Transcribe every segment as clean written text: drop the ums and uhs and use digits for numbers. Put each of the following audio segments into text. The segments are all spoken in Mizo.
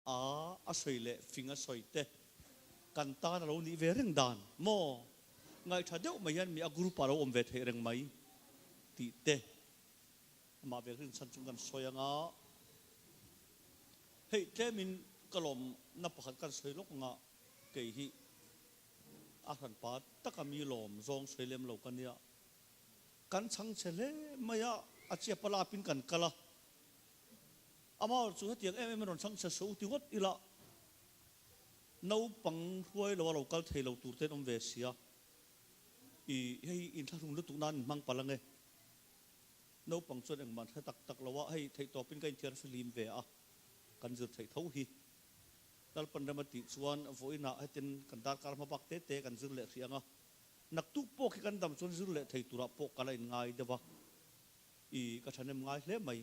A a sawi leh fing a sawi te kan tan a lo nih ve reng dan maw? Ngaihṭha deuh mai hian mi a group ah a lo awm ve theih reng mai tih te amah ve rinchhan chung kan sawi anga hei tlemin ka lawmna pakhat kan sawi lawk anga kei hi a hranpa taka mi lawm zawng sawi lem lo ka nia. Kan chhang chhe hle mai a, a chiap a lapin kan kal a. Amah chu hetiang em em in rawn chhang chhe suh ti ngawt ila naupang hruai lo a lo kal thei lo tur te an awm ve sia. I hei inthlahrung lutuk nan in hmang palh ange. Naupang chuan engmah hre tak tak lo a, hei theihtawpin ka inthiar fihlim ve a, kan zir theih tho hi. Lalpan rem a tih chuan vawiinah hetin kan darkar hma bak te te kan zir leh hrih ang a, naktuk pawh khi kan dam chuan zir leh thei turah pawh ka la inngai deuh a, i ka thahnem ngai hle mai.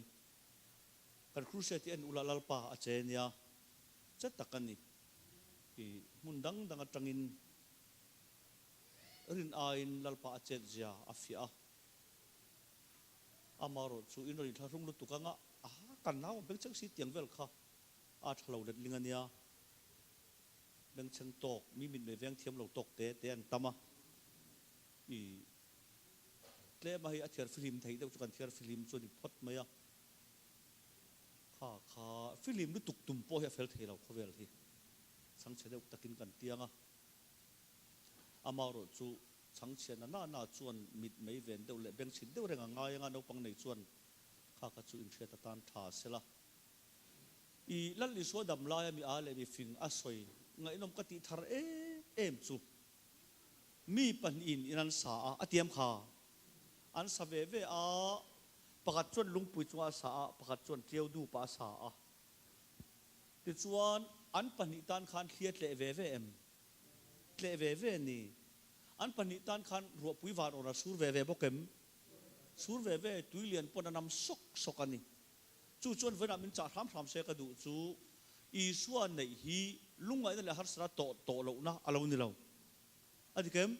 Kan crusade hi en ula Lalpa a che nia, che tak a ni. I hmun dang dang atangin rin aiin Lalpa a chet zia a fiah a. Amaherawh chu in rawn inthlahrung lutuk anga aha kan nau ang bengchheng si tiang vel kha a tha lo letling a nia. Bengchheng tawk, mi mitmei veng thiam lo tawk te te an tam a. I tlem a hei a thiar fihlim theih deuh chu kan thiar fihlim chu a ni phawt mai a. Kha kha fihlim lutuk tum pawh hi a fel thei lo khawvel hi. Chhangchhe deuh takin kan tiang a. Amaherawh chu Chhangchhiat na na na chuan mit mei ven deuh leh bengchhit deuh reng a ngai anga naupang nei chuan kha kha chu inhriat atan tha sela. I Lal Isua dam laia mi a leh mi fing a sawi ngaihnawm ka tih thar em em chu mi pahnihin in an sa a, a tiam kha an sa ve ve a, pakhat chuan lungpui chungah a sa a, pakhat chuan tiau dupah a sa a. Tichuan an pahnih tan khan thli a tleh ve ve em? Tleh ve ve ni. An pahnih tan khan ruahpui van awrh a sur ve ve bawk em? Sur ve ve, tui lian pawn a nam sawk sawk a ni. Chu chuan vawiinah min chah hram hram se ka duh chu Isua neih hi lungngaihna leh harsatna tawh tawh lohna a lo ni lo. A dik em?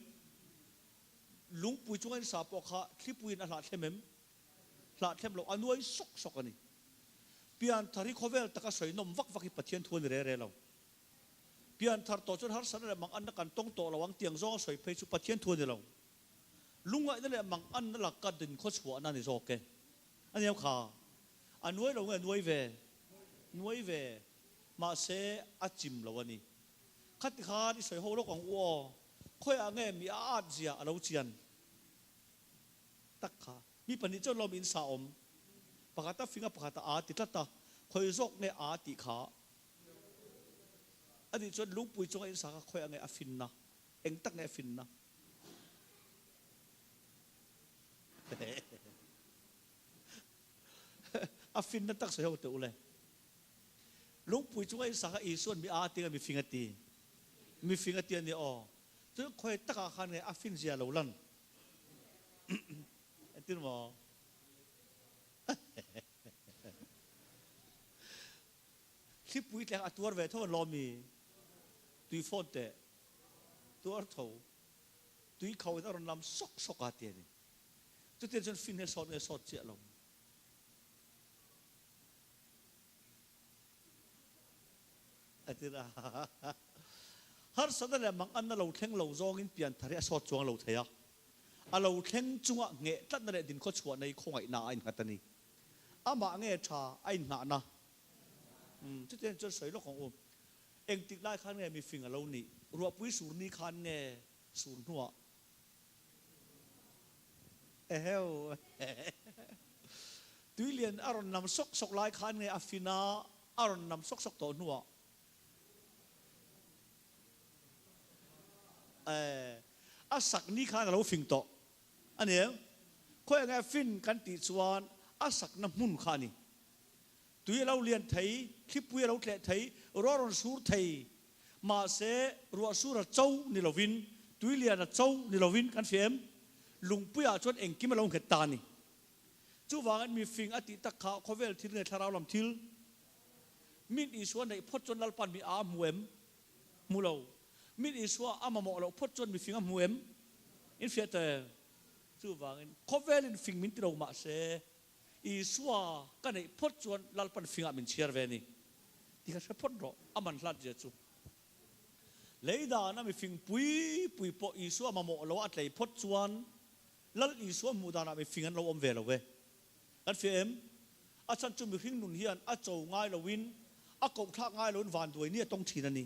Lungpui chunga in sa pawh kha thlipuiin a hlahthlem em? Hlahthlem loh a nuai sawk sawk a ni. Pianthar hi khawvel taka sawi nawm vak vak hi Pathian thu a ni re re lo. Pianthar tawh chuan harsatna leh manganna kan tawng tawh lo ang tiang zawnga sawi phei chu Pathian thu a ni lo. Lungngaihna leh manganna laka din khawchhuahna a ni zawk e. A niam kha. A nuai lo nge a nuai ve? Nuai ve. Mahse a chim lo a ni. Khati khan i sawi ho lawk ang u aw. Khawiah nge mi a at zia a lo chian tak kha. Mi pahnih chuan lawm in sa awm. Pakhat a fing a pakhat a aa ti tlat a. Khawi zawk nge aa tih kha A nih chuan lungpui chunga in sa kha khawi ange a finna? Eng tak nge a finna? A finna tak sawi ho teh u le. Lungpui chunga in sa kha Isua'n mi a ti nge mi fing a ti? Mi fing a ti a ni aw. Chuan khawi takah khan nge a fin zia lo lan? Engtin maw? Thlipui tleng a tuar ve tho an lawm i tui phone teh tuar tho tui kho in a rawn lam sawk sawk a ti a ni. Chutiang chuan fin hi a sawt nge sawt chiah lo. A ti a. Harsatna leh manganna lo thleng lo zawngin pianthar hi a sawt chuang lo thei a. A lo thleng chunga ngheh tlatna leh dinkhawchhuahna hi khawngaihna a innghat a ni. Amah nge tha a innghahna? Umm, chutiang chuan sawi lawk ang u. Engtik lai khan nge mifing a lo nih? Ruahpui sur ni khan nge sur hnuah? Eheu. Tuilian a rawn nam sawk sawk lai khan nge a fin a, a rawn nam sawk sawk tawh hnuah? Eh, a sak ni khan a lo fing tawh a ni em? Khawi enge fin kan tih chuan a sakna hmun kha a ni. Tui a lo lian thei, thlipui a lo tleh thei, ruah rawn sur thei. Mahse, ruah sur a cho ni lovin, tui lian a cho ni lovin kan hria em? Lungpuiah chuan engkim a lo nghet ta a ni. Chuvangin mi fing a tih tak kha khawvel thil nge thlarau lam thil? Min Isua neih phawt chuan Lalpa'n mi a hmu em? Hmu lo. Min Isua a mamawh loh phawt chuan mifing a hmu em? In hriat em? Chuvangin, khawvelin fing min ti lo mah se, Isua ka neih phawt chuan Lalpa'n fingah min chhiar ve a ni. Ti kha hre phawt rawh, a man hlat zia chu. Lei dana mifing pui pui pawh Isua mamawh lo a tlei phawt chuan Lal Isua hmuh danah mifing an lo awm ve lo e. Kan hria em? A chhan chu mihring nun hian a cho ngai loin, a koh thlak ngai loin vanduai ni a tawng thin a ni.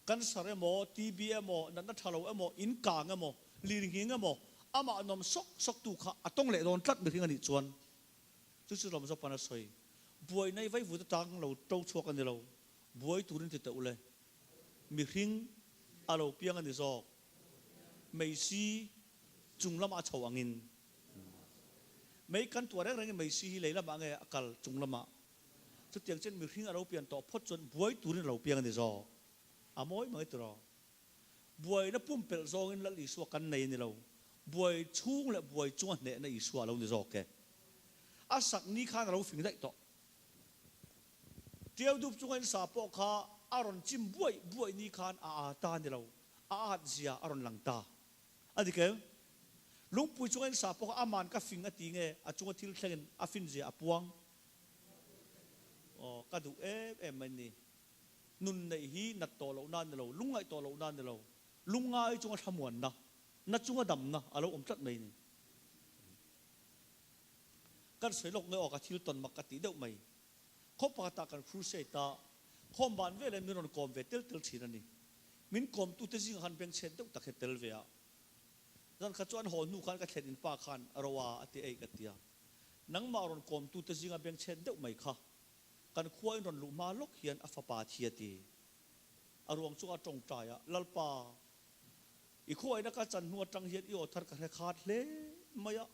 Cancer emaw, TB emaw, natna tha lo emaw, in kang emaw, lirnghing emaw, amah nawm sawk sawk tu kha a tawng leh dawn tlat mihring a nih chuan chu chu lawm zawk pawn a sawi. Buaina i vaivut atang lo to chhuak a ni lo, buai turin ti teh ule. Mihring a lo piang a ni zawk. Meisi chung lamah a chho angin. Mei kan tuah reng rengin meisi hi lei lamah nge a kal chung lamah. Chutiang chuan mihring a lo pian tawh phawt chuan buai turin a lo piang a ni zawk. A mawi mai tiraw. Buaina pumpelh zawngin Lal Isua kan nei a ni lo. Buai chhung leh buai chunga hnehna Isua a lo ni zawk e. A sak ni khan a lo fing daih tawh. Tiau dup chunga in sa pawh kha a rawn chim buaih buaih ni khan a aa ta a ni lo. A at zia a rawn lang ta. A dik em? Lungpui chunga in sa pawh kha aman ka fing a ti nge a chunga thil thlengin a fin zia a puang? Aw, ka duh em em mai ni. Nun neih hi nat tawh lohna a ni lo, lungngaih tawh lohna a ni lo. Lungngai chunga thlamuanna, na chunga damna a lo awm tlat mai ni. Kan sawi lawk nge aw ka thil tawn mak ka tih deuh mai. Khaw pakhatah kan crusade a, khawm ban veleh min rawn kawm ve tel tel thin a ni. Min kawmtute zingah khan bengchhet deuh tak hi tel ve a. Zan khat chu an haw hnu khan ka thlen in pa khan ro a a ti eih ka ti a. Nangmah rawn kawmtute zinga bengchhet deuh mai kha kan khua in rawn luh hma lawk hian a fapa thi a ti. A ruang chu a tawngtai a, Lalpa, i khuaina ka chan hnu atang hian i aw thar ka hre khat hle mai a,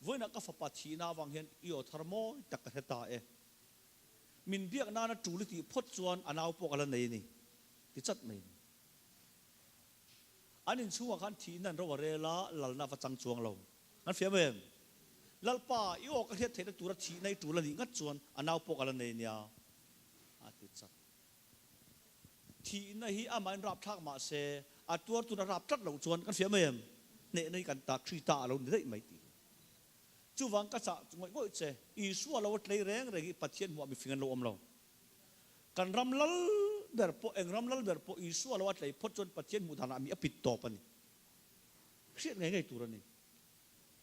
vawiinah ka fapa thihna avang hian i aw thar mawi tak ka hre ta e. Min biak nana tul i tih phawt chuan a nau pawh ka la nei a ni, ti chat mai a ni. An inchhungah khan thihna an ro a rel a, lalna a va chang chuang lo. An hria mai em? Lalpa, i aw ka hriat theihna tura thihna i tul a nih ngat chuan a nau pawh ka la nei nia, a ti chat. Thihna hi amahin rapthlak mah se, a tuar tuna rap tlat loh chuan kan hria mai em? Hnehna hi kan ta Krista a lo ni daih mai tih. Chuvang ka chah ngawih ngawih che, Isua lo a tlei reng reng hi Pathian hmuah mifing an lo awm lo. Kan ram lal ber pawh, eng ram lal ber pawh Isua lo a tlei phawt chuan Pathian hmuh danah mi a pit tawp a ni. Hriat ngei ngei tur a ni.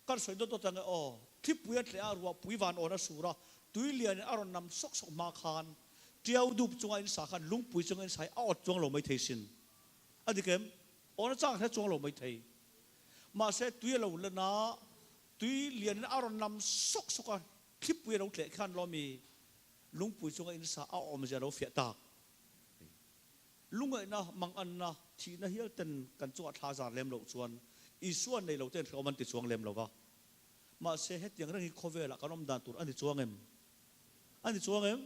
Kan sawi dawt dawt ang e aw. Thlipui a tleh a, ruahpui van awn a sur a, tui lianin a rawn nam sawk sawk hma khan tiau dup chunga in sa khan lungpui chunga in sa hi a awt chuang lo mai thei sin. A dik em? Awn a chang hre chuang lo mai thei. Mahse tui a lo lan a, tui lianin a rawn nam sawk sawk a, thlipui a lo tleh khan lawmi lungpui chunga in sa a awmzia a lo fiah tak. Lungaihna, manganna, thihna hial ten kan chungah thla zar lem loh chuan Isua nei lo ten hrehawm an ti chuang lem lo va. Mahse hetiang reng hi khawvelah kan awm dan tur a ni chuang em? A ni chuang em?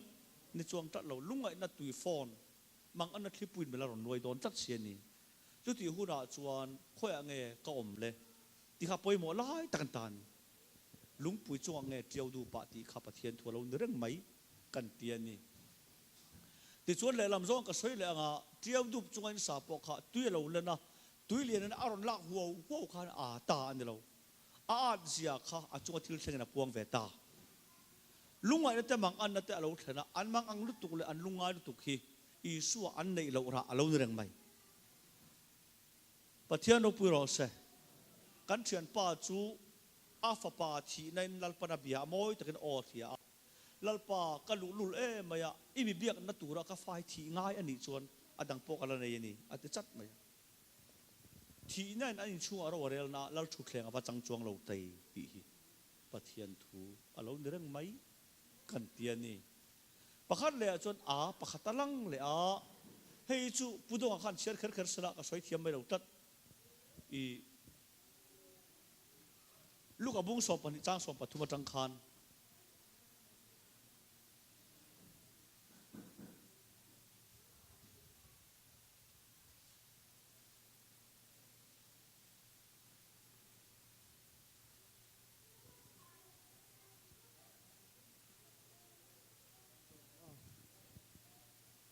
Ni chuang tlat lo. Lungaihna tui fawn, manganna thlipuiin min la rawn nuai dawn tlat si a ni. Chutih hunah chuan khawiah nge ka awm le tih kha pawimawh lai tak an ta a ni. Lungpui chungah nge tiau duh pah tih kha Pathian thu a lo ni reng mai kan ti a ni. Tichuan lehlam zawng ka sawi leh anga tiau dup chunga in sa pawh kha tui a lo len a, tui lianin a rawn lak huau huau khan a ta a ni lo. A at zia kha a chunga thil thlengin a puang ve ta. Lungngaihna te mang anna te a lo thlen a, an mang ang lutuk leh an lungngai lutuk hi Isua an neih loh rah a lo ni reng mai. Pathian ropui rawh se. Kan thianpa chu a fapa thihna in Lalpan a bia a mawi takin aw a hria a. Lalpa, ka luhlul em mai a, i mi biakna tura ka fai thih ngai a nih chuan a dang pawh ka la nei a ni, a ti chat mai a. Thihna in an inchhungah ro a relna a Lal thutthleng a va chang chuang lo thei tih hi Pathian thu a lo ni reng mai kan ti a ni. Pakhat lehah chuan a pakhat a lang leh a, hei chu Pu Dawnga khan chhiar kher kher sela ka sawi thiam mai lo tlat. I Luka bung 12 chang 13 atang khan.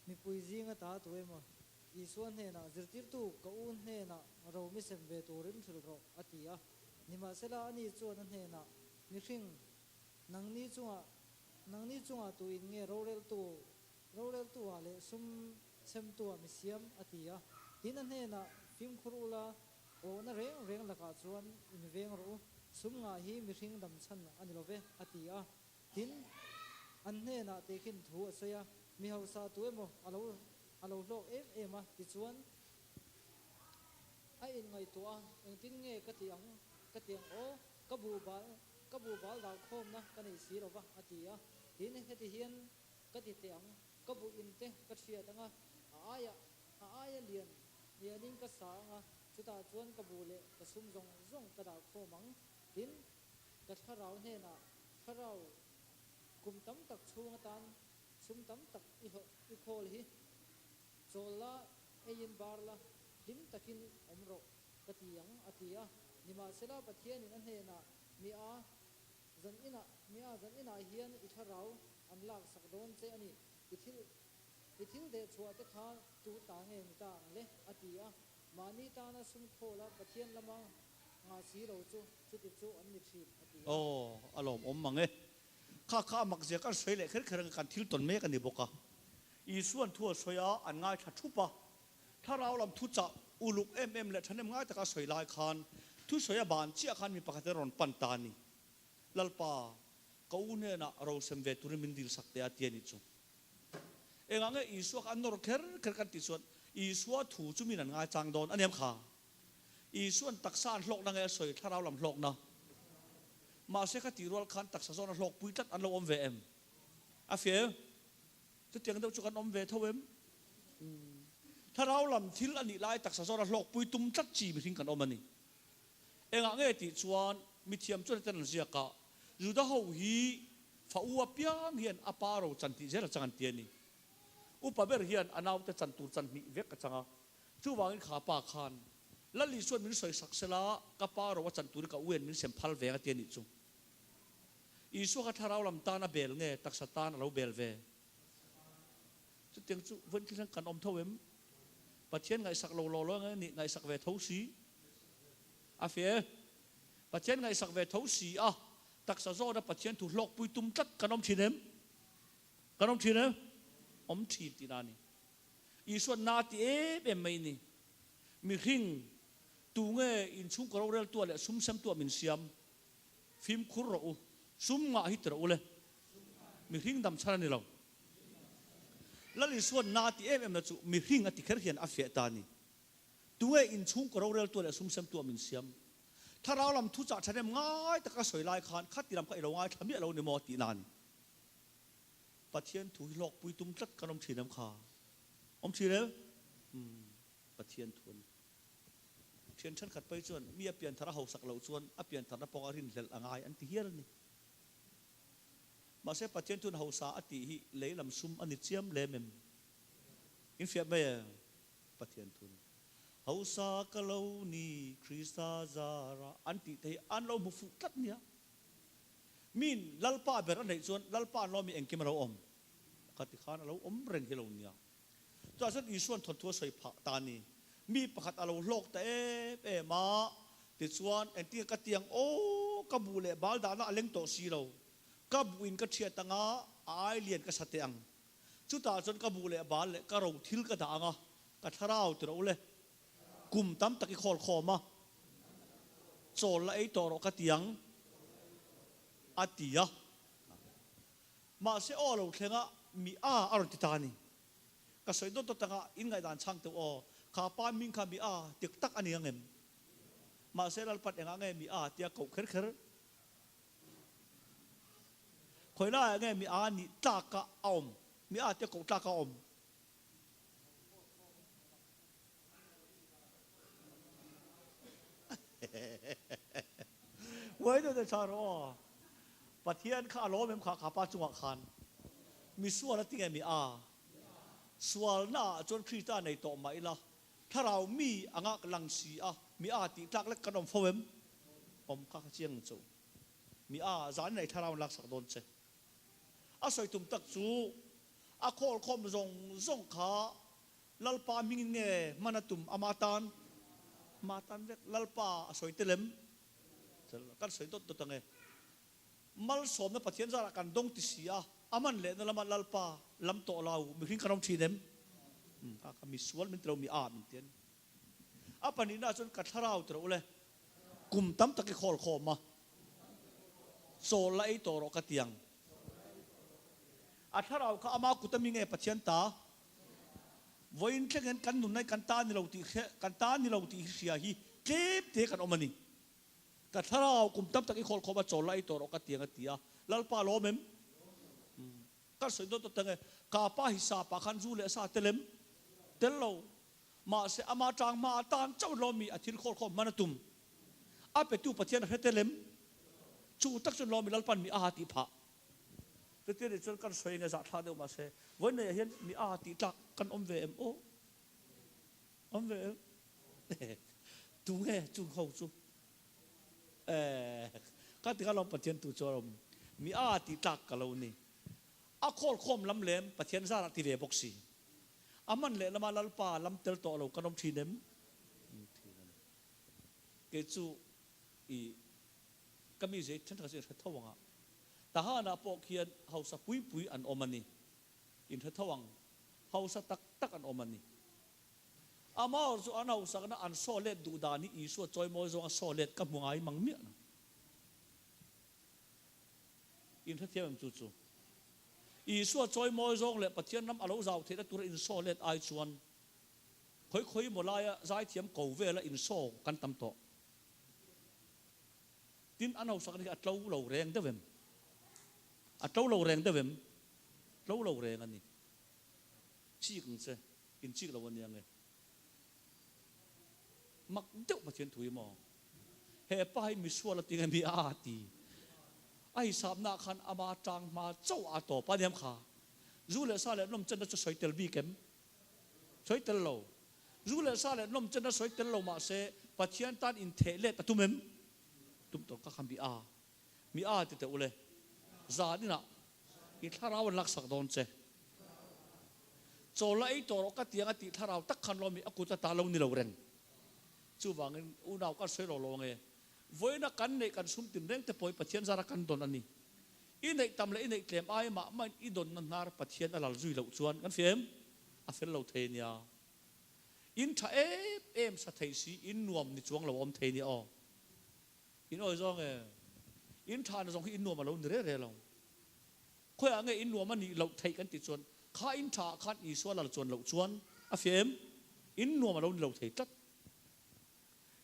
Mipui zinga ta tu emaw Isua hnenah zirtirtu ka u hnenah ro mi sem ve turin hrilh rawh a ti a. Nimahsela ani chuan a hnenah mihring Nangni chungah, nangni chungah tu in nge roreltu, Roreltu-ah leh sum chhemtu-ah mi siam, a ti a. Tin, a hnenah, Fimkhur ula, awhna reng reng lakah chuan inveng rawh u, sum ngah hi mihring dam chhan a ni lo ve, a ti a. Tin, an hnenah tehkhin thu a sawi a, Mi hausa tu emaw a lo a lo hlawk em em a, tichuan a inngaihtuah a, Engtin nge ka ti ang, ka ti ang aw, ka buh bal ka buh bal dah khawmna ka nei si lo va, a ti a. Tin, heti hian ka ti teh ang, ka buh in te ka hriat ang a, a aia a aia lian lianin ka sa ang a, chutah chuan ka buh leh ka sum zawng zawng ka dah khawm ang. Tin, ka thlarau hnenah thlarau kum tam tak chhung atan sum tam tak i hlawh i khawl hi chawl la, eiin bar la, hlim takin awm rawh ka ti ang a ti a. Nimahsela Pathianin a hnenah mi a zan inah mi a zan inah hian i thlarau an laksak dawn che a ni. I thil i thil dehchhuah te kha tu ta nge ni ta ang le a ti a. Mahni tana sum khawl a Pathian lama Ngah si lo chu chuti chu an ni thin, a ti a. Aw, a lawmawm mang e. Kha kha a mak zia kan sawi leh kher kher ang kan thil tawn mek a ni bawk a. Isuan thu a sawi a, an ngaithla thup a. Thlarau lam thu chah uluk em em leh thahnem ngai taka a sawi lai khan thusawi a ban chiah khan mi pakhat in a rawn pan ta a ni. Lalpa, ka u hnenah rosem ve turin min dil sak teh a ti a nih chu. Engah nge Isua kha an nawr kher kher kan tih chuan Isua thu chu min an ngaichang dawn a niam kha. Isuan taksa an hlawkna nge a sawi thlarau lam hlawkna? Mahse kha tih rual khan taksa zawn a hlawkpui tlat an lo awm ve em? A fiah em? Chutiang deuh chu kan awm ve tho em? Thlarau lam thil a nih lai taksa zawn a hlawkpui tum tlat chi mihring kan awm a ni. Engah nge tih chuan mithiam chuan hetiang an ziak a, Juda ho hi fa u apiang hian a pa ro chan tih zel a chang an ti a ni. Upa ber hian a naute chan tur chan hnih vek a chang a, Chuvangin kha pa khan, Lal Isuan min sawi sak sela, ka pa ro a chan turin ka uian min sem phal ve ang a ti a nih chu. Isua kha thlarau lam tan a bel nge taksa tan a lo bel ve? Chutiang chu vawiin thil hian kan awm tho em? Pathian ngaihsak lo law law nge nih ngaihsak ve tho si? A fe. Pathian ngaihsak ve tho si a, taksa zawna Pathian thu hlawkpui tum tlat kan awm thin em? Kan awm thin em? Awm thin tihna a ni. Isua na ti em em mai ni. Mihring, tu nge inchhungkaw roreltua leh sum semtua min siam? Fimkhur rawh u. Sum ngah hi ti rawh u le. Mihring dam chhan a ni lo. Lal Isua na ti em em na chu mihring a ti kher hian a fiah ta a ni. Tu nge inchhungkaw roreltua leh sum semtua min siam? Thlarau lam thuchah thahnem ngai taka sawi lai khan khati lam kha i lo ngaithla miah lo ni maw tihna a ni. Pathian thu hi hlawkpui tum tlat kan awm thin em kha? Awm thin em? Umm, Pathian thu a ni. Thian thenkhat phei chuan mi a pianthar a hausak loh chuan a piantharna pawh a rinhlelh a ngai an ti hial a ni. Mahse Pathian thuin hausa a tih hi lei lam sum a ni chiam lem em? In fiah mai em? Pathian thu a ni. Hausa ka lo ni Krista zara an tih te hi an lo hmu fuh tlat nia. Min Lalpa ber a neih chuan Lalpa an lawmi engkim a lo awm? Ka ti khan a lo awm reng hi lo nia. Chutah chuan Isua'n thawnthu a sawi phah ta a ni. Mi pakhat a lo hlawk ta em em a, tichuan engtin ka ti ang aw, ka buh leh bal dahna a leng tawh si lo. Ka buhin ka thiat ang a, a ai lian ka sa teh ang. Chutah chuan ka buh leh bal leh ka ro thil ka dah ang a, ka thlarau ti rawh u le. Kum tam tak i khawl khawm a, chawl la ei tawh rawh ka ti ang, a ti a. Mahse aw lo thleng a, mi a a rawn ti ta a ni. Ka sawi dawt dawt anga in ngaihdan chhang teuh aw, kha pa hming kha mi a dik tak a ni ang em? Mahse Lalpan engah nge mi a tia koh kher kher? Khawi laiah nge mi a nih tlak a awm? Mi a tia koh tlak a awm? Uai deuh deuh chhan rawh aw. Pathian kha a lawm em kha kha pa chungah khan mi sual a ti nge mi a? Sualna ah chuan Krista nei tawh mah ila thlarau mi anga lang si a mi a tih tlak lek kan awm fo em? Awm kha ka chiang chu. Mi a zan in ei thlarau an laksak dawn che. A sawi tum tak chu a khawlkhawm zawng zawng kha Lalpa hmingin nge hman a tum ama tan? Ama tan vek. Lalpa a sawi tel em? Tel lo. Kan sawi dawt dawt ang e. Malsawmna Pathian zarah kan dawng ti si a. A man lehna lama Lalpa lam tawh lo mihring kan awm thin em? Kha kha misual min ti lo, mi a min ti a ni. A pahnihna ah chuan ka thlarau ti rawh u le, kum tam tak i khawl khawm a, chawl la ei tawh rawh ka ti ang. A thlarau kha ama kut ami nge Pathian ta? Vawiin thleng hian kan nunna hi kan ta ni lo tih hria, kan ta ni lo tih hi hria hi tlem te kan awm a ni. Ka thlarau kum tam tak i khawl khawm a, chawl la ei tawh rawh ka ti ang a ti a. Lalpa lawm em? Ka sawi dawt dawt ang e. Ka pa hi sa pah khan zu leh sa tel em? Tel lo. Mahse ama tang hma a tan chauh hlawm mi a thil khawl khawm hman a tum. A petu Pathian a hre tel em? Chu tak chuan lawm i Lalpan mi a tih phah. Chutia nih chuan kan sawi nge zahthla deuh mahse vawi neiah hian mi a tih tlak kan awm ve em aw? Awm ve em? Tu nge chung ho chu? Eh, ka ti kha lawm Pathian tu chu a awm. Mi a tih tlak ka lo ni. A khawl khawm lam lem Pathian zarah ti ve bawk si. A man leh lama Lalpa lam tel tawh lo kan awm thin em? Thin a ni. Kei chu i ka mi zei thenkhat chu in hre tho ang a. Tahanah pawh khian hausa pui pui an awm a ni. In hre tho ang. Hausa tak tak an awm a ni. Amah chu an hausakna an saw let duh dan hi Isua chawimawi zawnga saw let ka hmu ngai mang miah lo. In hrethiam em chu chu? Isua chawimawi zawng leh Pathian ram a lo zau theihna tura in saw let ai chuan khawi khawi maw laia zaithiam ko vela in saw kan tam tawh. Tin, an hausakna hi a tlo lo reng deuh em? A tlo lo reng deuh em? Tlo lo reng a ni. Chik ang che, in chik lo ania nge? Mak deuh Pathian thu hi maw? He pa hi misual a ti nge mi a ti? A hisapna ah khan ama tang hma chauh a tawp a niam kha. Zu leh sa leh nawmchenna chu sawi tel bik em? Sawi tel lo. Zu leh sa leh nawmchenna sawi tel lo mah se Pathian tan intheh let a tum em? Tum tawh ka kha mi a. Mi a ti teh ule, zan inah i thlarau an laksak dawn che. Chaw la ei tawh rawh ka tiang a tih thlarau tak khan lawm i a kut ata lo ni lo reng. Chuvangin unau kan sawi lo lo ange. Vawiina kan neih kan sum tin reng te pawh hi Pathian zara kan dawn a ni. I neih tam leh i neih tlem ai mah mahin i dawnna hnar Pathian a lal zui loh chuan kan fim a fel lo thei nia. In tha em em sa thei si in nuam ni chuang lo awm thei nia aw. In awi zawng e. In tha na zawng hi in nuam a lo ni re re lo. Khawiah nge in nuam a nih loh theih kan tih chuan kha in tha ah khan Isua lal chuan loh chuan a fiah em? In nuam a lo ni lo thei tlat.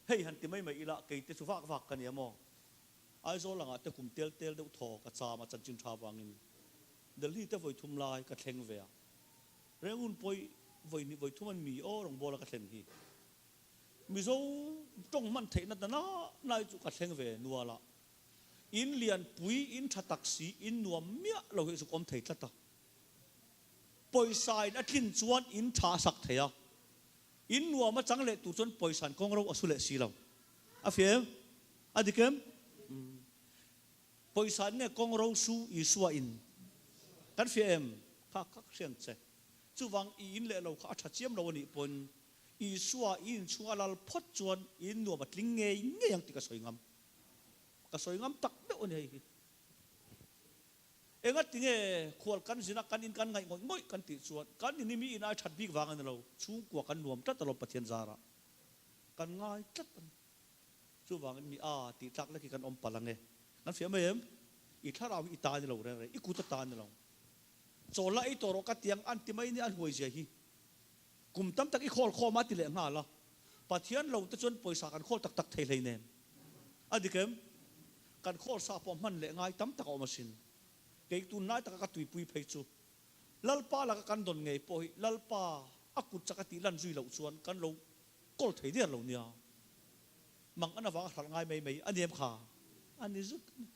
Hei han ti mai mai ila kei te chu vak vak ka nia maw? Aizawl angah te kum tel tel deuh thaw ka cham a chanchin tha vangin Delhi te vawi thum lai ka thleng ve a. Rengun pawi vawi hnih vawi thum an mi aw rawngbawla ka thlen hi. Mizo tawng hman theihna ta na nai chu ka thleng ve nual a, in lian pui, in tha tak si, in nuam miah lo hi zuk awm thei tlat a. Pawisa in a tlin chuan in tha a sak thei a, in nuam a chang leh tur chuan pawisa in kawng ro a su leh si lo. A fia em? A dik em? Pawisa in nge kawng ro su Isua in? Kan fia em? Kha kha ka hriang che. Chuvang i in leh lo kha a tha chiam lo a nih pawn Isua i inchhung a lal phawt chuan i innuam a tling ngei ngei ang tih ka sawi ngam. Ka sawi ngam tak meuh a ni hei hi. Engati nge khual kan zina kan in kan ngaih ngawih ngawih kan tih chuan kan in hi mi in ai that bik vang a ni lo, chhungkua kan nuam tlat alawm Pathian zarah kan ngai tlat a ni. Chuvangin mi a tih tlak lek hi kan awm palh ang e. Kan fiah mai em? I thlarau hi i ta a ni lo reng reng, i kut a ta a ni lo. Chaw la ei tawh rawh ka ti ang an ti mai nia an huai zia hi. Kum tam tak i khawl khawm a ti leh nghal a, Pathian lo te chuan pawisa kan khawl tak tak thei hlei nen. A dik em? Kan khawl sa pawh hman leh ngai tam tak a awm asin. Kei tunlai taka ka tuipui phei chu Lalpa laka kan dawn ngei pawh hi Lalpa a kut chak a tih lan zui loh chuan kan lo kawl thei der lo nia. Mang an avanga hralh ngai mai mai a ni em kha? A ni zut a ni.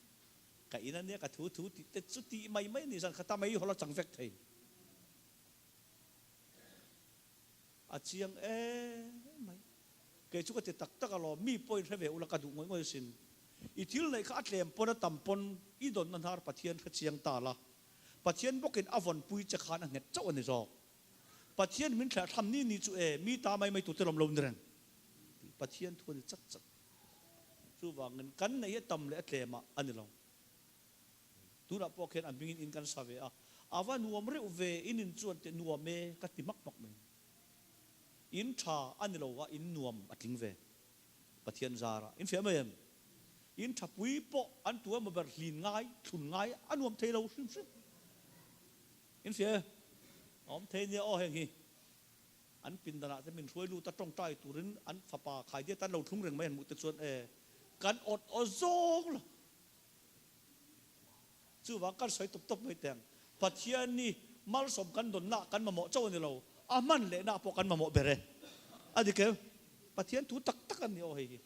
Ka in a nia ka thu thu tih te chu tih mai mai a ni zan kha ta mai hawl a chang vek thei. A chiang em mai. Kei chu ka ti tak tak alawm, mi pawhin hre ve ula ka duh ngawih ngawih asin. I thil neih kha a tlem pawn a tam pawn i dawnna hnar Pathian hre chiang ta la. Pathian bawkin a vawnpui che khan a nghet chauh a ni zawk. Pathian min thlah tham ni ni chu e, mi ta mai mai tute lawm lo ni reng tih Pathian thu a ni chat chat. Chuvangin kan neih hi a tam leh a tlemah a ni lo. Tunah pawh khian a hmingin in kan sa ve a, a va nuam reuh ve, in in chuan teh nuam e ka ti hmak hmak mai. In tha a ni lo a, in nuam a tling ve. Pathian zara in fiah mai em? In tha pui pawh an tu emaw ber hlin ngai, thlun ngai a nuam thei lo hrim hrim. In fiah e? A awm thei nia aw heng hi. An pindanah te min hruai lut a tawngtai turin an fapa khaidiat an lo thlung reng mai an hmuh te chuan e kan awt aw zawng lo. Chuvang kan sawi tawp tawp mai teh ang. Pathian hi malsawm kan dawnna kan mamawh chauh a ni lo, a hman lehna pawh kan mamawh ber e. A dik em? Pathian thu tak tak a ni aw hei hi.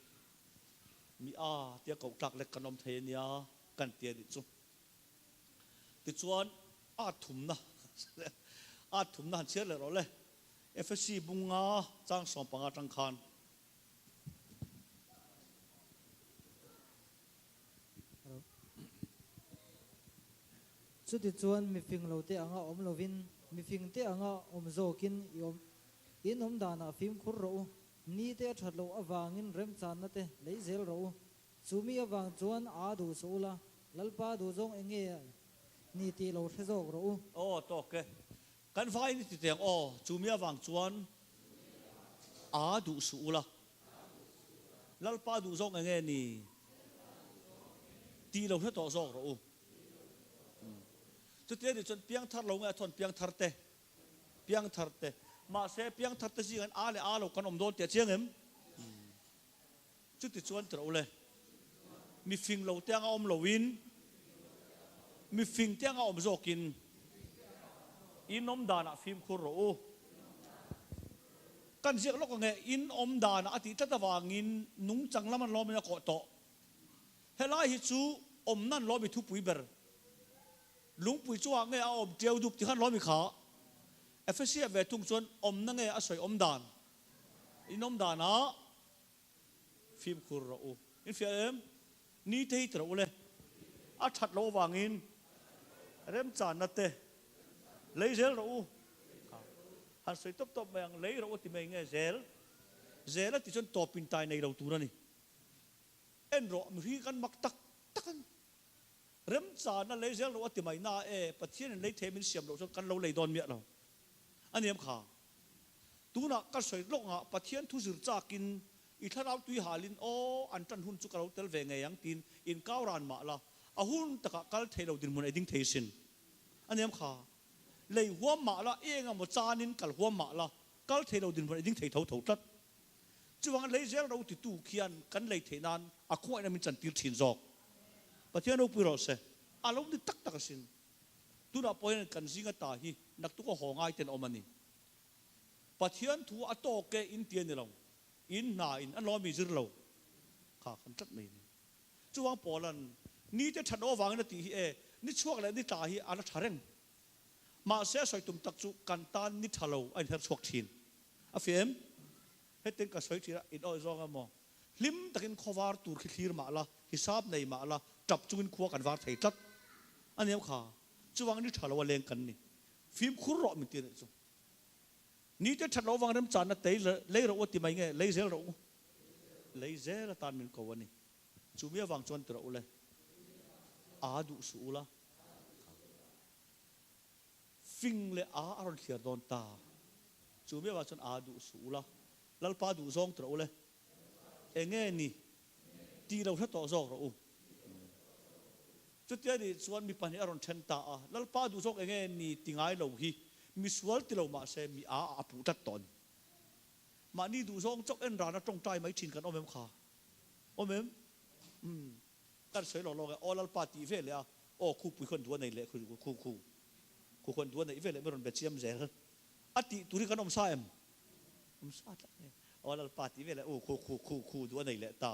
Mi a tia koh tlak lek kan awm thei a nia kan ti a nih chu. Tichuan a thumna a thumna han chhiar leh rawh le. Efesi bunga chang 15 atang khan. Chutichuan mifing lote anga awm lovin, mifingte anga awm zawkin i awm. In awm danah fimkhur rawh u, nite a that loh avangin remchanna te lei zel rawh u. Chu mi avang chuan aa duh suh ula, Lalpa duhzawng eng nge ni tih lo hre zawk rawh u. Aw tawk e, kan vaiin i ti teng aw, chu mi avang chuan aa duh suh ula, Lalpa duhzawng eng nge ni tih lo hre tawh zawk rawh u. Chutia ni chuan piangthar lo nge a thawn piangthar te, piangthar te, mahse piangthar te zingah aa leh aa lo kan awm dawn tih a chiang em? Chutichuan tirh ule, mi fing lo te anga awm loin, mi fing te anga awm zawkin in awm danah fimkhur rawh u. Kan ziak lawk ange, in awm danah a tih tlat avangin nungchang lam an lawmin a kawh tawh. Helai hi chu awmna an lawmi thupui ber. Lungpui chungah nge a awm ṭiau dup ti khan lawmi kha. Ephesia ve thung chuan awmna nge a sawi awm dan. In awm danah Fimkhur rawh u. In fiah em? Ni te hi ti rawh u le. A that loh avangin remchanna te lei zel rawh u. Han sawi tawp tawp mai ang, lei rawh u ti mai nge zel? Zel a tih chuan tawp in tai nei lo tur a ni. En rawh, mihring kan mak tak tak a ni. Remchanna lei zel rawh a ti mai na e, Pathianin lei thei min siam loh chuan kan lo lei dawn miah lo. A ni em kha? Tunah ka sawi lawk ngah Pathian thu zir chakin i thlarau tui halin aw an tan hun chu ka lo tel ve ngei ang tiin inkau ran mah la, a hun takah kal thei lo dinhmun ei ding thei sin. A ni em kha? Lei huam mah la, eng emaw chanin kal huam mah la, kal thei lo dinhmun ei ding thei tho tho tlat. Chuvangin lei zel ro titu khian kan lei theih nan a khawngaihna min chantir thin zawk. Pathian ropui rawh se. A lo ni tak tak asin. Tunah pawh hian kan zinga ta hi naktuk a haw ngai ten awm a ni. Pathian thu a tawk e in ti a ni lo. In hna in an lawm i zir lo kha kan tlat mai a ni. Chuvang Paula'n ni te that awh avangin a tih hi e, ni chhuak leh ni tla hi a la tha reng. Mahse a sawi tum tak chu kan tan ni tha lo a inher chhuak thin. A fiah em? Hetiang ka sawi thin a, in awih zawng emaw? Hlim takin khaw var tur khi thlir mah la, hisap nei mah la, tap chungin khua kan var thei tlat. A nia kha, chuvang ni tha lo a leng kan ni. Fimkhur rawh min ti a nih chu. Ni te that loh avang remchanna tei lei rawh u a ti mai nge, lei zel rawh u. Lei zel atan min ko a ni. Chumi avang chuan ti rawh u le. Aa duh suh u la. Fing leh aa a rawn thliar dawn ta. Chu mi avang chuan aa duh suh ula, Lalpa duh zawng ti rawh u le. Enge ni? Tih lo hre tawh zawk rawh u. Chutia nih chuan mi pahnih a rawn then ta a, Lalpa duh zawk enge ni ti ngai lo hi mi sual ti lo mah se mi aa a puh tlat tawh a ni. Mahni duh zawng chauh en rana tawngtai mai thin kan awm em kha? Awm em? Umm. Kan sawi lawk lawk e, aw Lalpa tih ve leh a, aw khu pui khawn duh a nei leh khu khu khu khu khawn duh a neih ve leh mi rawn be chiam zel a tih tur hi kan awm sa em? Awm sa tlat mai, aw Lalpa tih ve leh u khu khu khu khu duh a nei leh ta.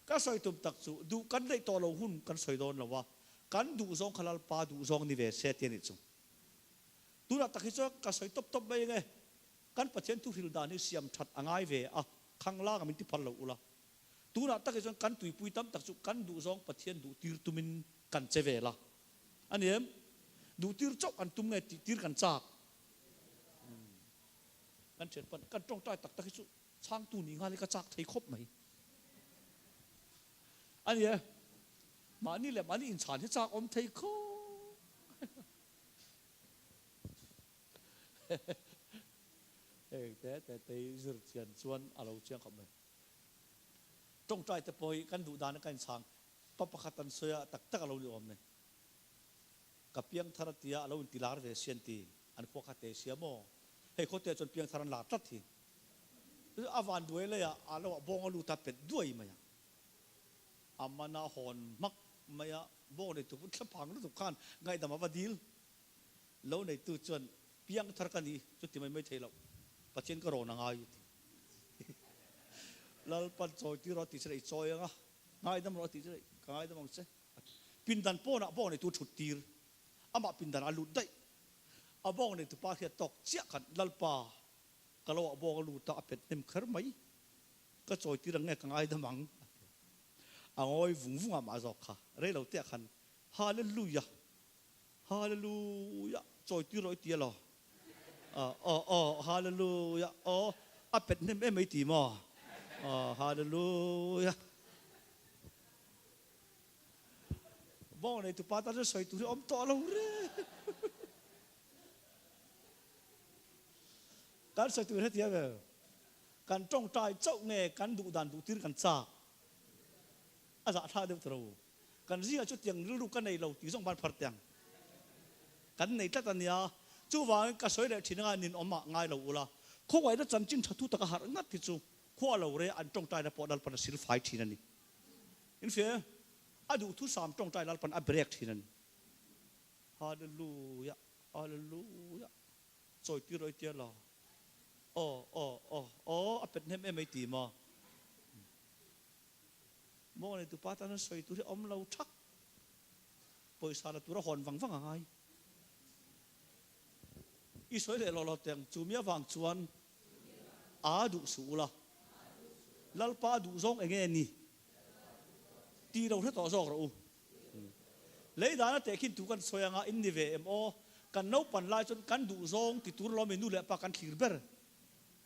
Ka sawi tum tak chu duh kan neih tawh lo hun kan sawi dawn lo a, kan duh zawng kha Lalpa duh zawng ni ve se ti a nih chu. Tunah tak hi chuan ka sawi tawp tawp mai eng e, kan Pathian thuhril dan hi siam that a ngai ve a, khanglang a min ti phal lo ula. Tunah tak hi chuan kan tuipui tam tak chu kan duhzawng Pathian duhtir tumin kan che vel a. A ni em? Duhtir chauh kan tum nge tihtir kan chak? Kan thian pan, kan tawngtai tak tak hi chu chhangtu nih nghal hi ka chak thei khawp mai. A ni e. Mahni leh mahni inchhan hi chak awm thei khawp. Heng te te te hi zir chian chuan a lo chiang khawp mai. Tawngtai te pawh hi kan duh dan a ka inchhang pa pakhat an sawi a tak tak a lo ni awm nei. Ka piangthar a tia a lo inti lar ve si an ti. An khua kha te sia maw? Hei khawte ah chuan piangthar an lar tlat hi. A van duai leiah a lo ah bawng a lut a pet duai mai a. A man a hawn hmak mai a, bawng neitu pawh thlaphang lutuk khan ngaihdam a va dil. Lo neitu chuan piangthar ka ni chu ti mai mai thei loh, Pathian ka rawn a ngai a ti. Lalpan chawi tir rawh a tih chu i chawi ang a, ngaidam rawh a tih chu ka ngaidam ang che. Pindan pawnah bawng neitu a thut tir, amah pindanah a lut daih. A bawng neitu pa hriat tawk chiah khan Lalpa ka lo ah bawng a lut a, a pet hnem kher mai. Ka chawi tir ang nge ka ngaidam ang a ti a. A ngawi vung vung a mah zawk kha rei lo te ah khan Hallelujah! Hallelujah! Chawi tir rawh i ti a lo. Aw aw Hallelujah! Aw a pet hnem em ai ti maw? Aw Hallelujah! Bawng neitu pa tan chuan sawi tur hi a awm tawh lo reng. Kan sawi tur hetiang ve. Kan tawngtai chauh nge kan duh dan duh tir kan chak. A zahthla deuh ta ro. Kan zingah chu tiang rilru ka nei lo tih zawng ban phar tiang kan nei tlat a nia. Chuvangin ka sawi leh thin anga ninawm ah ngai lo ula. Khawngaihna chanchin tha thu taka harh ngat hi chu khua lo re an tawngtaina pawh Lalpan a silfai thin a ni. Infiah e, a duhthusam tawngtai Lalpan a break thin a ni. Hallelujah, Hallelujah. Chawi tir rawih tia la. Aw, aw, aw, aw, a pet hnem em ei ti maw? Maw nei tupa tan a sawi tur hi awm lo thak. Pawisa la tur a hawn vang vang a ngai. I sawi leh lawh lo teng, chu mi avang chuan a duh suh ula. Lalpa duh zawng enge ni? Tih lo hre tawh zawk rawh u. Lei dana tehkhin thu kan sawi anga in ni ve em aw? Kan naupan lai chuan kan duh zawng ti tur lawmi nu leh pa kan thlir ber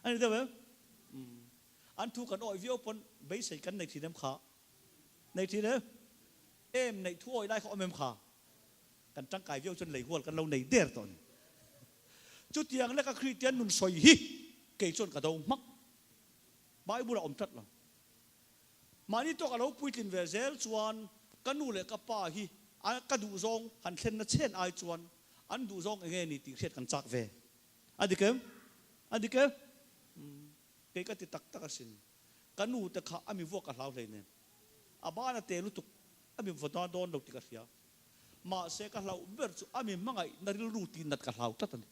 a ni deuh em? An thu kan awih viau pawn beisei kan nei thin em kha? Nei thin em? Em neih thu awih lai kha awm em kha? Kan tangkai viau chuan lei hual kan lo nei der tawh a ni. Chutiang leka Kristian nun sawi hi kei chuan ka do hmak. Bible a awm tlat lo. Mahni tawk a lo puitlin ve zel chuan ka nu leh ka pa hi ka duhzawng han thlenna chen ai chuan an duhzawng enge ni tih hriat kan chak ve. A dik em? A dik em? Kei ka ti tak tak asin. Ka nu te kha a mi vuak ka hlau hlei nen. A ban a te lutuk a mi vaw dawn dawn lo tih ka hria. Mahse ka hlauh ber chu a mi hmangaihna rilru tih nat ka hlau tlat a ni.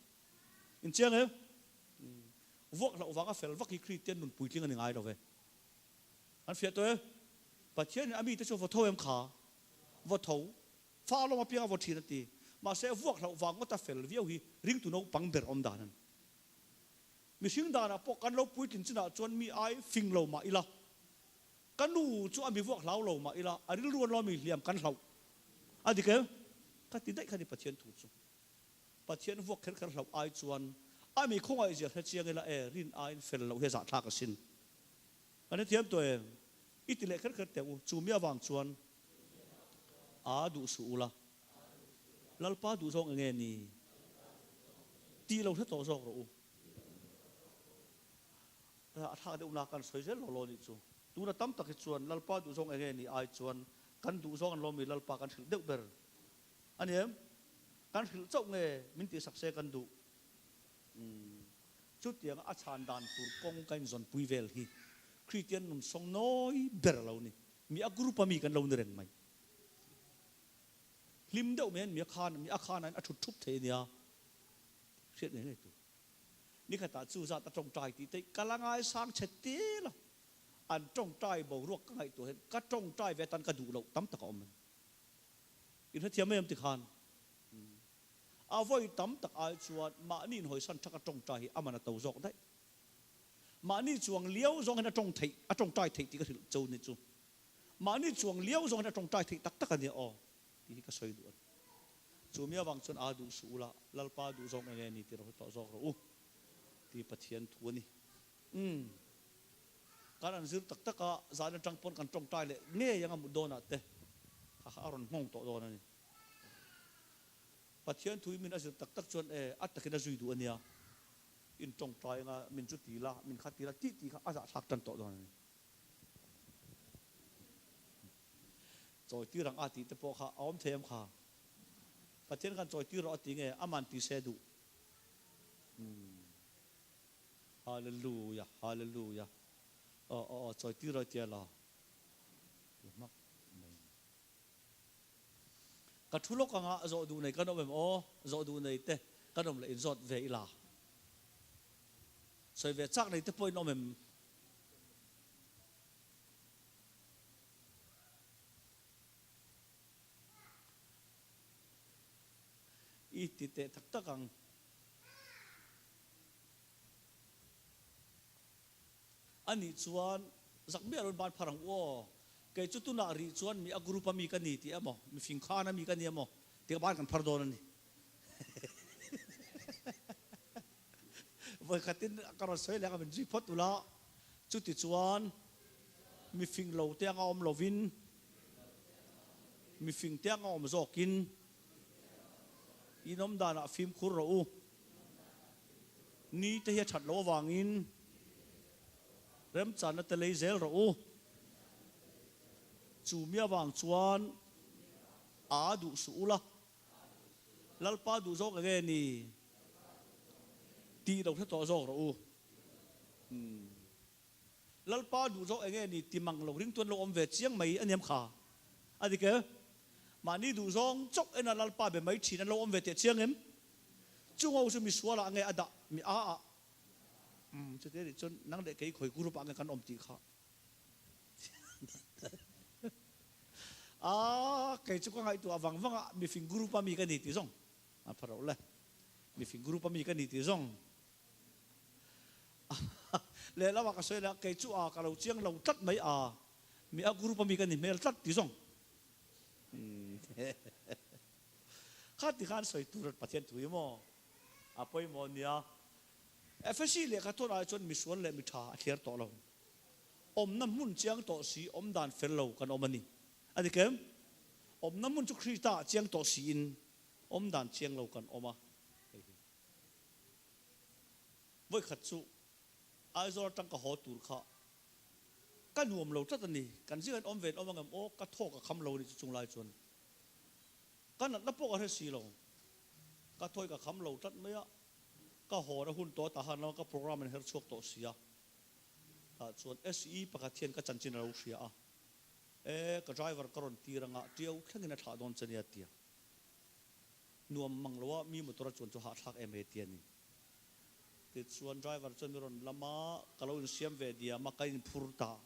Inchiang em? Vuak hlauh vanga fel vak hi Kristian nun puitling a ni ngai lo ve. An fiah tawh e. Pathianin a mite chu vaw tho em kha? Vaw tho. Fa lawm apianga vaw thin a ti. Mahse vuak hlauh vang ngawta fel viau hi ringtu naupang ber awm dan a ni. Mihring danah pawh kan lo puitlin chinah chuan mi ai fing lo mah ila, ka nu chu a mi vuak hlau lo mah ila, a rilru an lo mi hliam kan hlauh a dik em? Ka ti daih kha ni Pathian thu chu. Pathian vuak kher kher hlauh ai chuan a mi khawngaih zia hre chiang ila e, rin aiin fel loh hi a zahthlak asin. Kan hrethiam tawh em? I ti leh kher kher teh u, chu mi avang chuan a duh suh ula, Lalpa duh zawng enge ni? Tih lo hre tawh zawk rawh u. A thlak deuh na kan sawi zel law law nih chu. Tuna tam tak hi chuan Lalpa duh zawng enge ni ai chuan kan duh zawng an lawm i Lalpa kan hrilh deuh ber a ni em? Kan hrilh chauh nge min tihsak se kan duh? Umm, chutianga a chhan dan tur kawng ka inzawnpui vel hi Kristian nun sawng nawi ber a lo ni. Mi a group a mi kan lo ni reng mai. Hlim deuh mai hian mi a khan, mi a khan ain a thut thup thei a nia. Hriat ngei ngei tur. Nikhatah chu zat a tawngtai tih te ka la ngaisang chhe te lo. An tawngtai boruak ka ngaihtuah hian ka tawngtai ve atan ka duh loh tam tak a awm a ni. In hrethiam mai em tikhan? A vawi tam tak ai chuan mahni inhawisan thaka tawngtai hi a man a to zawk daih. Mahni chuang liau zawng hian a tawng theih, a tawngtai theih tih ka hrilh cho ni chu. Mahni chuang liau zawng hian a tawngtai theih tak tak a nia aw tih hi ka sawi duh a ni. Chu mi avang chuan aa duh suh ula, Lalpa duh zawng enge ni tih rawh tawh zawk rawh u tih Pathian thu a ni. Umm. Kan an zir tak tak a, zan atang pawn kan tawngtai leh ngei anga mut dawnah te. Kha kha a rawn nghawng tawh dawn a ni. Pathian thui min a zir tak tak chuan e, a takin a zui duh a nia. In tawngtai anga min chu ti la, min kha ti la tih tih kha a zahthlak tan tawh dawn a ni. Chawi tir ang a tih te pawh kha a awm thei em kha? Pathian khan chawi tir rawh a ti nge aman ti se duh? Umm. Hallelujah, hallelujah. Aw aw aw chawi tir rawh i tia la. Ti hmak mai. Ka thu lawk anga zawh duh nei kan awm em aw? Zawh duh nei te kan awm leh inzawt ve ila. Sawi ve chak nei te pawh in awm em? I ti teh tak tak ang. Anih chuan zak miah loin ban phar ang u aw. Kei chu tunah rih chuan mi a group a mi ka ni tih emaw, mi fing khan a mi ka ni emaw tih ka ban kan phar dawn a ni. Vawikhatin ka rawn sawi leh ang a min zui phawt ula, chuti chuan mi fing lo te anga awm lovin mi fing te anga awm zawkin in awm danah fimkhur rawh u. Ni te hi a that loh avangin remchanna te lei zel rawh u. Chu mi avang chuan a duh suh ula. Lalpa duh zawk enge ni? Tih lo hre tawh zawk rawh u. Lalpa duh zawk enge ni ti mang lo ring tuan lo awm ve chiang mai a niam kha. A dik e. Mahni duh zawng chauh ena Lalpa be mai thin an lo awm ve teh chiang em? Chung ho chu misual ah nge a dah mi a ah? Umm chute nih chuan nang leh kei khawi group ah nge kan awm tih kha. A kei chu ka ngaihtuah vang vang a mifing group a mi ka ni tih zawng a pha rauh le. Mifing group a mi ka ni tih zawng. Lehlamah ka sawi leh a, kei chu a ka lo chiang lo tlat mai a, mi a group a mi ka ni hmel tlat ti zawng. Kha ti khan sawi tur Pathian thu hi maw a pawimawh nia. Efesi lehkha thawn ah chuan misual leh mi tha a thliar tawh lo. Awmna hmun chiang tawh si awm dan fel lo kan awm a ni. A dik em? Awmna hmun chu Krista ah chiang tawh siin awm dan chiang lo kan awm a. Hei hi. Vawikhat chu Aizawl atang ka haw tur kha ka nuam lo tlat a ni. Kan zingah in awm ve in awm angem aw, ka thaw ka kham lo a ni chu chung lai chuan ka natna pawh ka hre si lo. Ka thawi ka kham lo tlat mai a, ka haw na hun tawh tah han lama ka program an her chhuak tawh si a. Tah chuan SE pakhat hian ka chanchin a lo hria a, E, ka driver ka rawn tir anga tiau thlengin a thlah dawn che nia tia. Nuam mang lo a, mi motor a chuan chu hahthlak em e ti a ni. Tichuan driver chuan mi rawn lam a, ka lo insiam ve diam a, ka inphur ta.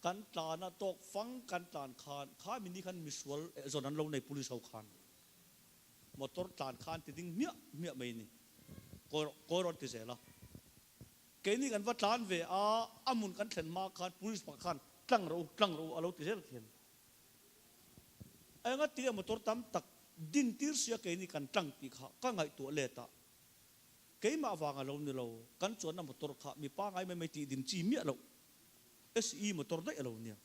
Kan tlan a, tawk fang kan tlan khan, kha mi ni khan misual eh zawn an lo nei police ho khan. Motor tlan kha an ti ding hmiah hmiah mai ni. Kawi rawh, kawi rawh an ti zel a. Keini kan va tlan ve a, a hmun kan thlen hma khan police pakhat khan tlang rawh u, tlang rawh u a lo ti zel khian. Enga tia motor tam tak din tir sia keini kan tlang tih kha ka ngaihtuah let a, keimah vang a lo ni lo, kan chuanna motor kha mi pangai mai mai tih din chi miah loh, SE motor daih a lo nia.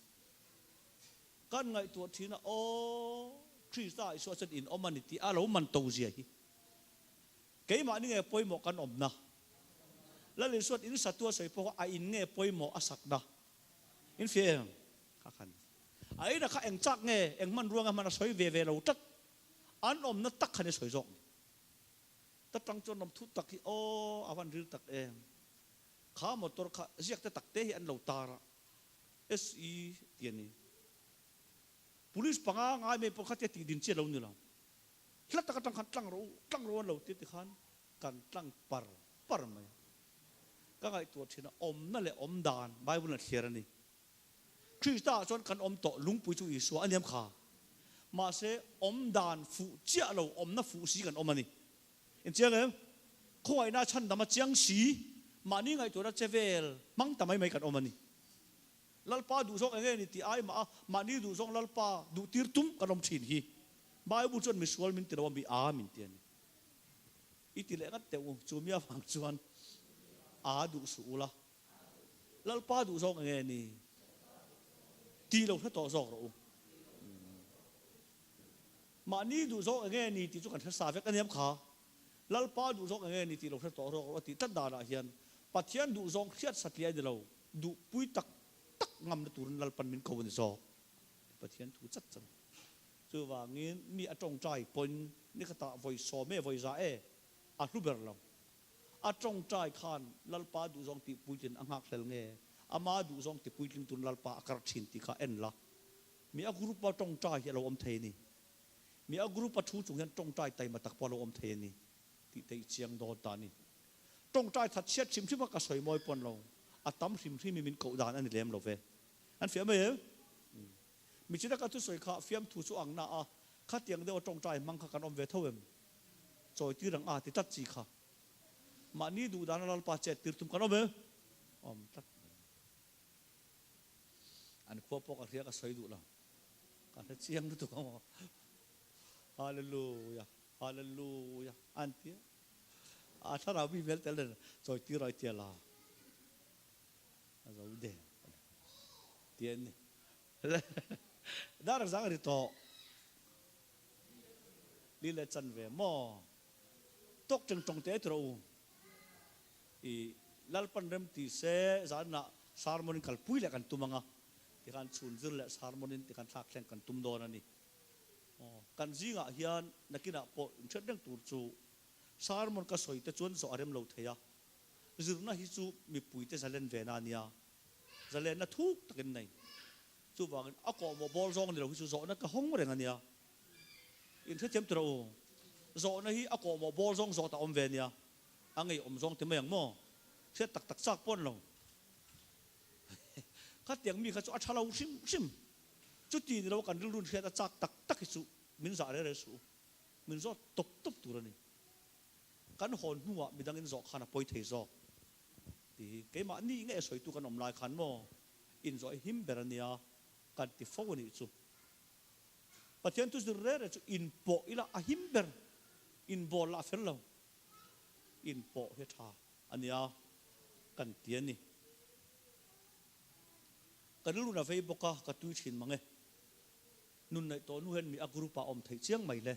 Kan ngaihtuah thin a, aw Krista Isua chuan in awm a ni tih a lo man to zia hi. Keimah ni nge pawimawh kan awmna? Lal Isua'n in satu a sawi pawh kha a in nge pawimawh a sakna? In fia em? Kha khan a ina kha eng chak nge, eng hmanrua nge hman a sawi ve ve lo tlat. An awmna tak khan i sawi zawk ni. Ta tang chuan awm thu tak hi aw a van ril tak em. Kha motor kha ziak te tak te hi an lo tar a, SE ti a ni. Police panga ngai mai pawh kha tia tih din chi a lo ni lo. Hla tak atang khan tlang rawh u, tlang rawh u an lo ti ti khan kan tlang par par mai. Ka ngaihtuah thin a, awmna leh awm dan Bible in a thliar a ni. Krista ah chuan kan awm tawh, lungpui chu Isua a niam kha. Mahse, awm dan fuh chiah lo, awmna fuh si kan awm a ni. Inchiang em? Khawngaihna a chhandam a chiang si, mahni ngaihtuahna che vel hmang ta mai mai kan awm a ni. Lalpa duh zawng eng nge ni tih ai mah a, mahni duh zawng Lalpa duh tir tum kan awm thin hi. Bible chuan misual min ti lo a, mi a min ti a ni. I ti leh ngat teh u, chu mi avang chuan a duh suh ula. Lalpa duh zawk enge ni? Ti lo hre tawh zawk rawh u. Mahni duh zawk enge ni tih chu kan hre sa vek a niam kha. Lalpa duh zawk enge ni tih lo hre tawh rawk rawh a tih tlat danah hian Pathian duh zawng hriat satliah a ni lo, duhpui tak tak ngamna turin Lalpan min ko a ni zawk tih Pathian thu chat chan. Chuvangin mi a tawngtai pawhin ni khatah vawi sawm e, vawi za e a hlu ber lo. A tawngtai khan Lalpa duhzawng tih puitlin a nghakhlel nge, ama duhzawng ti puitling turin Lalpa a kar thin tih kha en la. Mi a group a tawngtai hi a lo awm thei a ni. Mi a group a thu chung hian tawngtai taima tak pawh a lo awm thei a ni tih te i chiang dawn ta a ni. Tawngtai that chhiat hrim hrim a ka sawi mawi pawn lo, a tam hrim hrim i min koh dan a ni lem lo ve. An fiah mai em? Mi china ka thusawi kha fiamthu chu ang na a, khatiang deuh a tawngtai hmang kha kan awm ve tho em? Chawi tir ang a ti tlat chi kha. Mahni duh dana Lalpa chet tir tum kan awm em? Awm tlat mai. An khua pawh ka hria ka sawi duh lo. Ka hre chiang lutuk ang aw. Hallelujah, Hallelujah an ti a. A thlarau mi vel tel nen chawi tir ai tia la. A zo der ti an ni. Dar zang ri tawh. Li le chan ve maw? Tawk teng tawng te ti rawh u. I Lalpan rem ti se zanah sermon in kalpui leh kan tum anga tikhan chhun zir leh sermon in tikhan thlak thleng kan tum dawn a ni. Aw kan zingah hian nakinah pawh inhriat reng tur chu sermon ka sawi te chuan zawh a rem lo thei a, zirna hi chu mipuite zalen ve na a nia, zalenna thuk takin nei. Chuvangin a kawhmawh bawl zawng ni lo hi chu zawhna ka hawng reng a nia. In hrethiam tura u. Zawhna hi a kawhmawh bawl zawng zawt a awm ve a nia. A ngeiawm zawng ti mai ang maw? Hriat tak tak chak pawn lo. Khatiang mi kha chu a tha lo hrim hrim. Chuti ni lo kan rilrun hriat a chak tak tak hi chu min zah re re suh u. Min zawt tawp tawp tur a ni. Kan hawn hnuah midangin zawh khan a pawi thei zawk. Ti hi keimahni nge sawitu kan awm lai khan maw inzawh him ber a nia kan ti fo a nih chu. Pathian thu zir rere chu inpawh ila a him ber, inbawl lah a fel lo. Inpawh hi a tha a nia kan ti a ni. Ka rilrun a vei bawk a, ka tui thin mang e. Nun neih tawh hnu hian mi a group ah awm theih chiang mai le.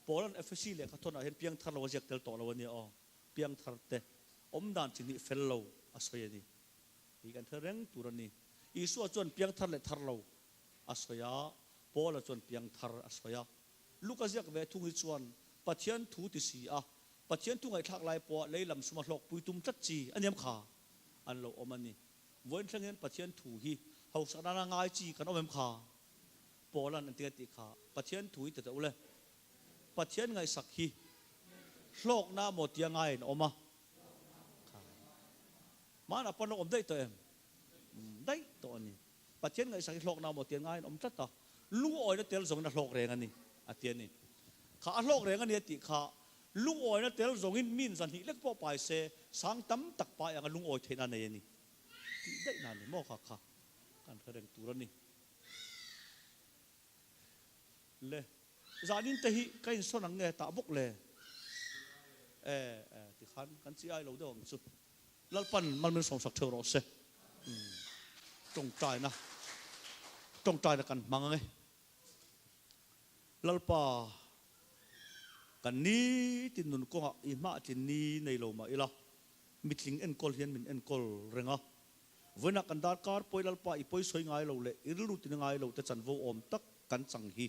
Paula'n Efesi lehkha thawnah hian piangthar lo a ziak tel tawh lo a nia aw. Piangthar te awm dan chi hnih fel lo a sawi a ni. Hi kan hre reng tur a ni. Isua chuan piangthar leh thar lo a sawi a, Paula chuan piangthar a sawi a. Luka ziak ve thung hi chuan Pathian thu ti si a, Pathian thu ngaihthlak lai pawha lei lam suma hlawkpui tum tlat chi a niam kha an lo awm a ni. Vawiin thleng hian Pathian thu hi hausak nana ngai chi kan awm em kha? Paula'n an ti a tih kha Pathian thu hi ti teh u le. Pathian ngaihsak hi hlawkna maw tia ngai an awm a kha. Hmanah pawn a awm daih tawh em? Daih tawh a ni. Pathian ngaihsak hi hlawkna maw tia ngai an awm tlat a, lungawina tel zawngin a hlawk reng a ni, a ti a ni. Kha a hlawk reng a ni a tih kha lungawina tel zawngin min zahnih lek pawh pai se sang tam tak pai anga lungawi theihna a nei a ni tih daihna a ni maw kha kha kan hre reng tur a ni. Le, zanin te hi ka insawn ang nge tah bawk le? E, e, tikhan kan chi ai lo deuh ang chu. Lalpan Malmin sawmsak theuh rawh se. Tawngtaina, tawngtaina kan hmang ang e. Lalpa, kan nitin nun kawngah i hmah tlin ni nei lo mah ila, mitling enkawl hian min enkawl reng a. Vawiinah kan darkar pawi Lalpa i pawi sawi ngai lo leh i rilru tina ngai lo te chanvo awm tak kan chang hi.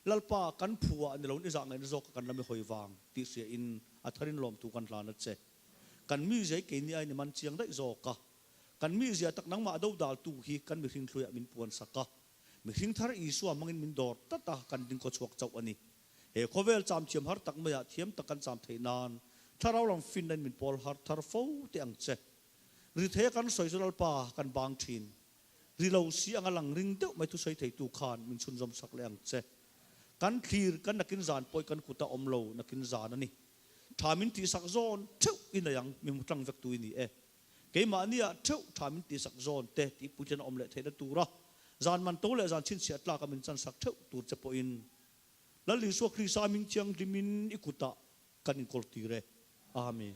Lalpa, kan phu ah ni loin i zah ngaihna zawk a kan lam i hawi vang tih hria in a tharin lawmtu kan hlan a che. Kan mizia hi keini aiin i man chiang daih zawk a. Kan mizia tak nangmah do daltu hi kan mihring hluiah min puan sak a. Mihring thar Isua hmangin min dawr tlat a, kan ding khawchhuak chauh a ni. He khawvel cham thiam har tak maiah thiam tak kan cham theih nan thlarau lam finna in min pawl har thar fo teh ang che. Rithei a kan sawi chu Lalpa kan bang thin. Ri lo si anga lang ring deuh mai thusawi theitu khan min chhunzawm sak leh ang che. Kan thlir kan nakin zan pawh i kan kuta awm lo nakin zan a ni. Tha min tihsak zawn theuh i nei ang, mi hmu tlang vek tu i ni e. Keimahnia theuh tha min tihsak zawn te tih puitlin a awm leh theihna tura zan man to leh zan chhinchhiah tlaka min chansak theuh tur che pawhin Lal Isua Krista ming thianghlimin i kutah kan inkawl tir e. Amen.